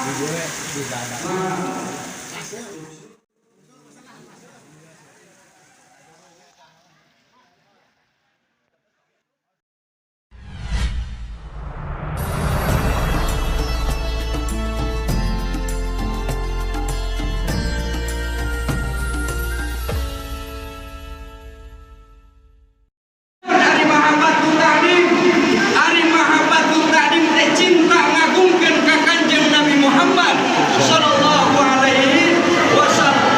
Ari mahabbatu ta'dim, ari mahabbatu ta'dim teh cinta ngagungkeun ka Kanjeng Nabi Muhammad sallallahu alaihi wasallam.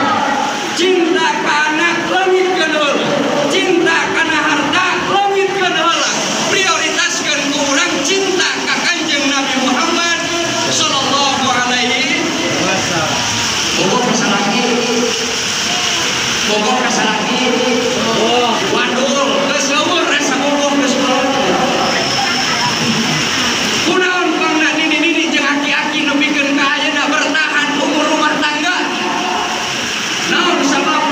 Cinta ka anak leungitkeun heula, cinta kana harta leungitkeun heula, prioritaskeun ku urang cinta ka Kanjeng Nabi Muhammad sallallahu alaihi wasallam. Bogoh ka salaki, bogoh ka salaki, wadul geus euweuh rasa bogoh, geus kolot. Kunaon pangna nini-nini jeung aki-aki nepikeun ka ayeuna bertahan umur rumah tangga? Naon sabab?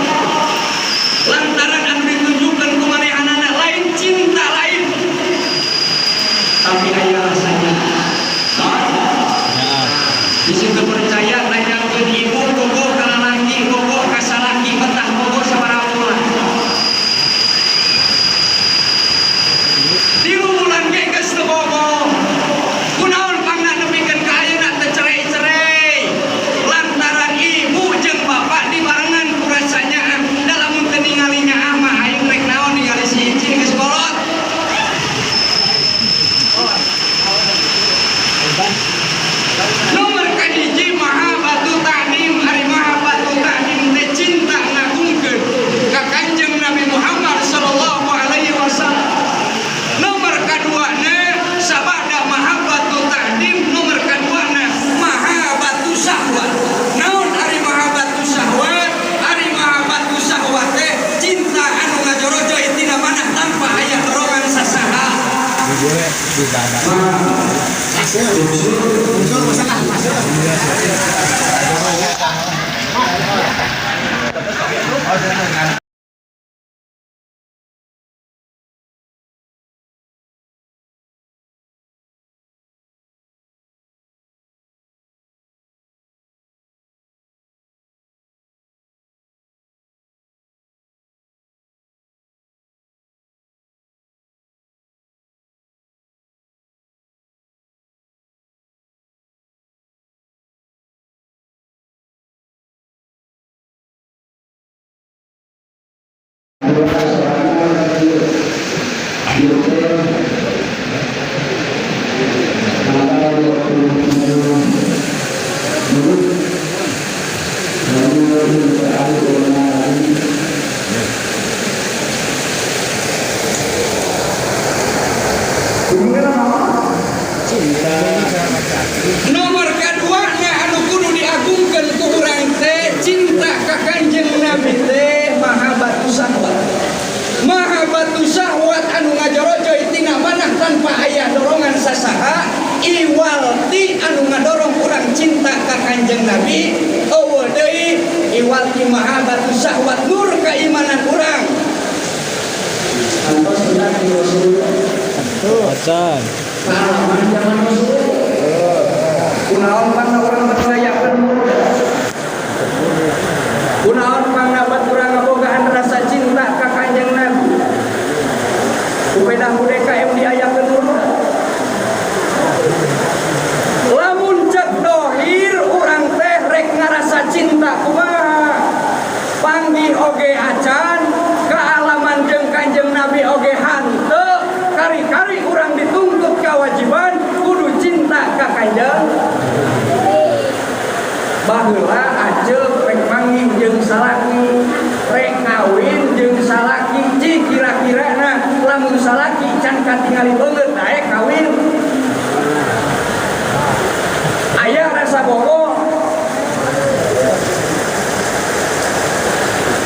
Lantaran anu ditunjukkeun ku manehanana lain cinta lain, tapi aya rasanya. Naon? Di situ percaya nanyakeun ibu bogoh ka lalaki, bogoh ka salaki, betah bogoh sabaraha bulan? 3 bulan ge geus teu bogoh. Kunaon pangna nepikeun ka ayeuna teu cerai-cerai? Lantaran ibu jeung bapak dibarengan ku rasa nyaah. Da lamun teu ningali nyaah mah, aing rek naon ningali si Icin geus kolot. Nomor kahiji mahabbatu ta'dim. Ari mahabbatu ta'dim teh cinta ngagungkeun ka Kanjeng Nabi Muhammad sallallahu alaihi wasallam. Nomor kaduana, sabada mahabbatu ta'dim, nomor kaduana mahabbatu syahwat. Naon ari mahabbatu syahwat? Ari mahabbatu syahwat teh cinta anu ngajorojoy tina manah tanpa aya dorongan sasaha. Boleh tidak ada. Nomor kedua na anu kudu diagungkeun ku urang teh cinta ka Kanjeng Nabi teh mahabbatu syahwat. Mahabbatu syahwat anu ngajorojoy tina manah tanpa aya dorongan sasaha, iwal ti anu ngadorong urang cinta ka Kanjeng Nabi euweuh deui iwal ti mahabbatu syahwat, nur keimanan urang. Antos benar di Rasulullah? Acan. Pengalaman zaman Rasulullah. Kunaon pangna urang berlayakan muda? Kunaon pangna urang ngabogaan rasa cinta ka Kanjeng Nabi? Ku pedah ku DKM diayakeun muda. Lamun cek dohir urang teh rek ngarasa cinta kumaha? Panggih oge acan, kaalaman jeung Kanjeng Nabi oge hanteu, kari-kari urang dituntut kewajiban kudu cinta ka Kanjeng. Baheula aceuk rek manggih jeung salaki, rek kawin jeung salaki, ci kira-kira nah lamun salaki can katingali beungeut daek kawin. Aya rasa bogoh?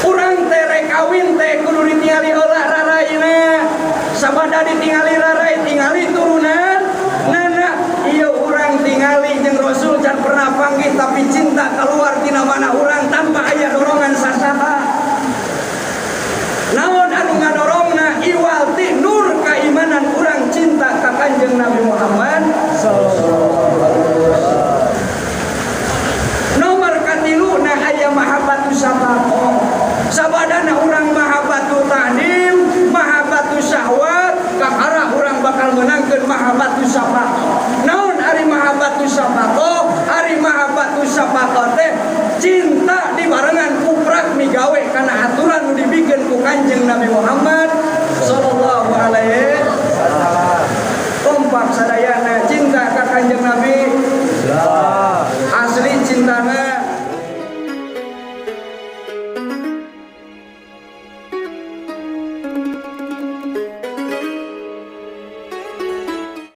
Urang teh rek kawin teh kudu ditingali heula raraina. Sabada ditingali rarai, tingali turunan nana. Ieu urang tingali jeung Rasul can pernah panggih, tapi cinta keluar tina mana urang tanpa aya dorongan sasaha. Naon anu ngadorongna? Iwal ti nur keimanan urang cinta. meunangkeun mahabbatu syafaqah. Naon ari mahabbatu syafaqah? Ari mahabbatu syafaqah teh